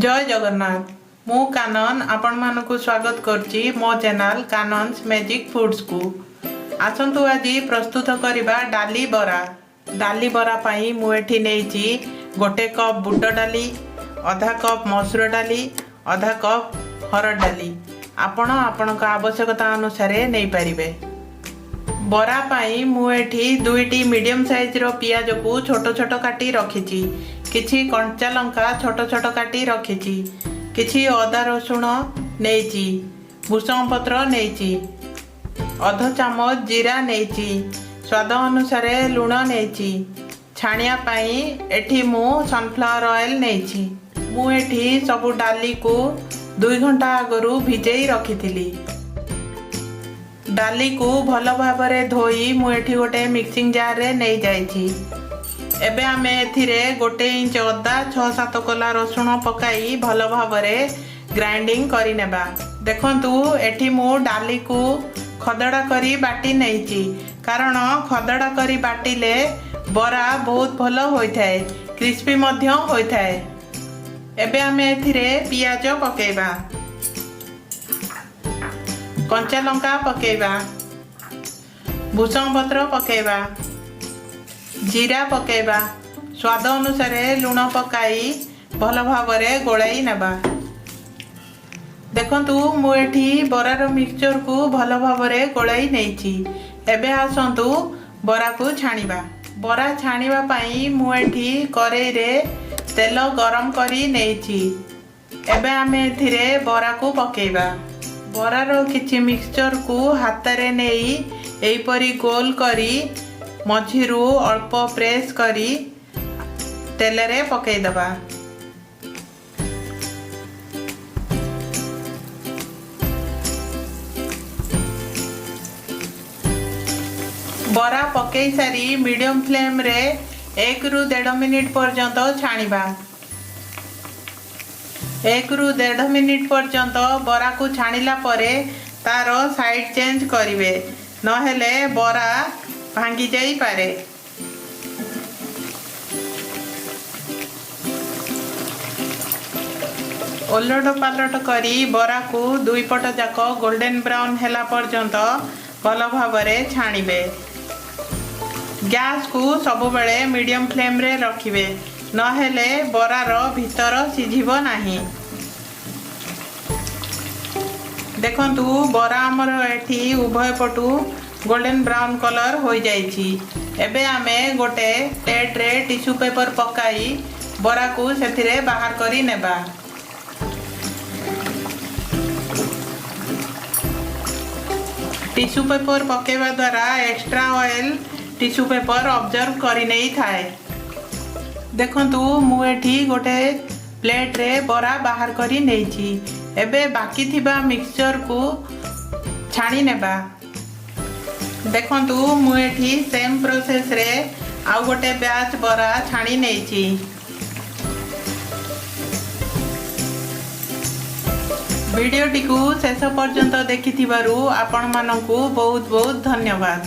ଜୟ ଜଗନ୍ନାଥ। ମୁଁ କାନନ ଆପଣମାନଙ୍କୁ ସ୍ୱାଗତ କରୁଛି ମୋ ଚ୍ୟାନେଲ୍ କାନନ୍ସ ମ୍ୟାଜିକ୍ ଫୁଡ଼୍ସକୁ। ଆସନ୍ତୁ, ଆଜି ପ୍ରସ୍ତୁତ କରିବା ଡାଲି ବରା। ଡାଲି ବରା ପାଇଁ ମୁଁ ଏଠି ନେଇଛି 1 କପ୍ ବୁଟ ଡାଲି, ଅଧା କପ୍ ମସୁର ଡାଲି, ଅଧା କପ୍ ହରଡ଼ ଡାଲି। ଆପଣ ଆପଣଙ୍କ ଆବଶ୍ୟକତା ଅନୁସାରେ ନେଇପାରିବେ। ବରା ପାଇଁ ମୁଁ ଏଠି ଦୁଇଟି ମିଡ଼ିୟମ୍ ସାଇଜ୍ର ପିଆଜକୁ ଛୋଟ ଛୋଟ କାଟି ରଖିଛି। କିଛି କଞ୍ଚା ଲଙ୍କା ଛୋଟ ଛୋଟ କାଟି ରଖିଛି। କିଛି ଅଦା ରସୁଣ ନେଇଛି। ଭୃସଙ୍ଗ ପତ୍ର ନେଇଛି। ଅଧ ଚାମଚ ଜିରା ନେଇଛି। ସ୍ୱାଦ ଅନୁସାରେ ଲୁଣ ନେଇଛି। ଛାଣିବା ପାଇଁ ଏଠି ମୁଁ ସନଫ୍ଲାୱାର ଅଏଲ୍ ନେଇଛି। ମୁଁ ଏଠି ସବୁ ଡାଲିକୁ 2 ଘଣ୍ଟା ଆଗରୁ ଭିଜେଇ ରଖିଥିଲି। ଡାଲିକୁ ଭଲ ଭାବରେ ଧୋଇ ମୁଁ ଏଠି ଗୋଟେ ମିକ୍ସିଂ ଜାର୍ରେ ନେଇଯାଇଛି। ଏବେ ଆମେ ଏଥିରେ 1 ଇଞ୍ଚ ଅଦା, 6-7 କୋଲା ରସୁଣ ପକାଇ ଭଲ ଭାବରେ ଗ୍ରାଇଣ୍ଡିଙ୍ଗ କରିନେବା। ଦେଖନ୍ତୁ, ଏଠି ମୁଁ ଡାଲିକୁ ଖଦଡ଼ା କରି ବାଟି ନେଇଛି, କାରଣ ଖଦଡ଼ା କରି ବାଟିଲେ ବରା ବହୁତ ଭଲ ହୋଇଥାଏ, କ୍ରିସ୍ପି ମଧ୍ୟ ହୋଇଥାଏ। ଏବେ ଆମେ ଏଥିରେ ପିଆଜ ପକାଇବା, କଞ୍ଚା ଲଙ୍କା ପକାଇବା, ଭୃସଙ୍ଗ ପତ୍ର ପକାଇବା, ଜିରା ପକାଇବା, ସ୍ୱାଦ ଅନୁସାରେ ଲୁଣ ପକାଇ ଭଲ ଭାବରେ ଗୋଳାଇ ନେବା। ଦେଖନ୍ତୁ, ମୁଁ ଏଠି ବରାର ମିକ୍ସଚରକୁ ଭଲ ଭାବରେ ଗୋଳାଇ ନେଇଛି। ଏବେ ଆସନ୍ତୁ, ବରାକୁ ଛାଣିବା। ବରା ଛାଣିବା ପାଇଁ ମୁଁ ଏଠି କରେଇରେ ତେଲ ଗରମ କରି ନେଇଛି। ଏବେ ଆମେ ଏଥିରେ ବରାକୁ ପକାଇବା। ବରାର କିଛି ମିକ୍ସଚରକୁ ହାତରେ ନେଇ ଏହିପରି ଗୋଲ କରି ମଝିରୁ ଅଳ୍ପ ପ୍ରେସ୍ କରି ତେଲରେ ପକାଇଦେବା। ବରା ପକାଇ ସାରି ମିଡ଼ିୟମ୍ ଫ୍ଲେମ୍ରେ 1ରୁ 1.5 ମିନିଟ୍ ପର୍ଯ୍ୟନ୍ତ ଛାଣିବା। 1ରୁ 1.5 ମିନିଟ୍ ପର୍ଯ୍ୟନ୍ତ ବରାକୁ ଛାଣିଲା ପରେ ତାର ସାଇଡ଼୍ ଚେଞ୍ଜ କରିବେ, ନହେଲେ ବରା ଭାଙ୍ଗି ଯାଇପାରେ। ଓଲଟ ପାଲଟ କରି ବରାକୁ ଦୁଇ ପଟ ଯାକ ଗୋଲ୍ଡେନ୍ ବ୍ରାଉନ୍ ହେଲା ପର୍ଯ୍ୟନ୍ତ ଭଲ ଭାବରେ ଛାଣିବେ। ଗ୍ୟାସ୍କୁ ସବୁବେଳେ ମିଡ଼ିୟମ୍ ଫ୍ଲେମ୍ରେ ରଖିବେ, ନହେଲେ ବରାର ଭିତର ସିଝିବ ନାହିଁ। ଦେଖନ୍ତୁ, ବରା ଆମର ଏଠି ଉଭୟ ପଟୁ ଗୋଲ୍ଡେନ୍ ବ୍ରାଉନ୍ କଲର୍ ହୋଇଯାଇଛି। ଏବେ ଆମେ ଗୋଟେ ପ୍ଲେଟ୍ରେ ଟିସ୍ୟୁ ପେପର୍ ପକାଇ ବରାକୁ ସେଥିରେ ବାହାର କରି ନେବା। ଟିସ୍ୟୁ ପେପର୍ ପକାଇବା ଦ୍ୱାରା extra oil tissue paper absorb କରିନେଇଥାଏ। ଦେଖନ୍ତୁ, ମୁଁ ଏଠି ଗୋଟେ ପ୍ଲେଟ୍ରେ ବରା ବାହାର କରି ନେଇଛି। ଏବେ ବାକି ଥିବା ମିକ୍ସଚରକୁ ଛାଣି ନେବା। ଦେଖନ୍ତୁ, ମୁଁ ଏଠି ସେମ୍ ପ୍ରୋସେସ୍ରେ ଆଉ ଗୋଟେ ବ୍ୟାଚ୍ ବରା ଛାଣି ନେଇଛି। ଭିଡ଼ିଓଟିକୁ ଶେଷ ପର୍ଯ୍ୟନ୍ତ ଦେଖିଥିବାରୁ ଆପଣମାନଙ୍କୁ ବହୁତ ବହୁତ ଧନ୍ୟବାଦ।